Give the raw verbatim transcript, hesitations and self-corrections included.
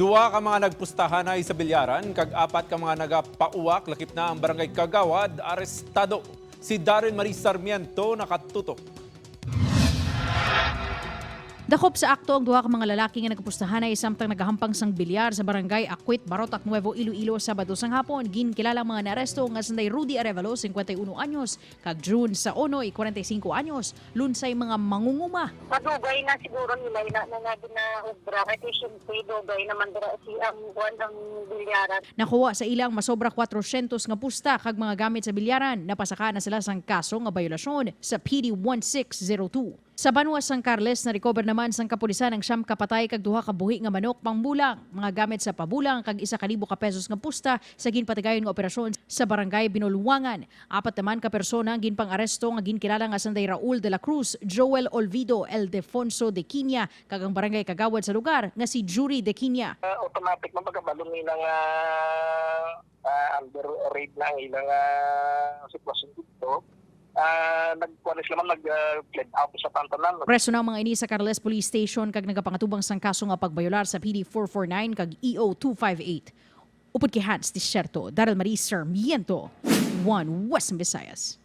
Duha ka mga nagpustahanay sa bilyaran kag apat ka mga nagapauwak lakip na ang barangay kagawad arestado. Si Darren Marie Sarmiento nakatutok. Dakop sa akto ang duha ka mga lalaki nga nagapustahanay samtang nagahampang sang bilyar sa barangay Akwit, Barotac Nuevo, Iloilo, Sabado sang hapon. Ginkilala ang mga naaresto nga sanday Rudy Arevalo, cincuenta y uno anyos, kag June Saonoy, cuarenta y cinco anyos, lunsay mga mangunguma. Madugay na siguro nila ina na nga ginaobra. Kasi siyempre, dugay naman dira si ang buwan ng bilyaran. Nakuha sa ilang masobra cuatrocientos nga pusta kag mga gamit sa bilyaran. Napasaka na sila sang kaso nga bayolasyon sa P D one six zero two. Sa banwa sang Carles, na-recover naman sang kapulisan ang siyam ka patay kag duha ka buhi nga manok pangbulang, mga gamit sa pabulang kag isa ka libo ka pesos nga pusta sa ginpatigayon nga operasyon sa barangay Binulwangan. Apat naman ka persona ang ginpang-aresto nga ginkilala nga sanday Raul de la Cruz, Joel Olvido, Ildefonso de Quiña, kag ang barangay kagawad sa lugar nga si Jury de Quiña. Ah, automatic man pagkabalo nila nga ah, under raid na ang ilang ah, sitwasyon dito. Ah, nagkuha na sila man, nag-plead out sa tantanan. Preso na ang mga ini sa Carles Police Station kag nagapangatubang sang kaso nga pagbayolar sa P D four four nine kag E O two five eight. Upod kay Hans Desierto, Daryl Marie Sarmiento, One West Visayas.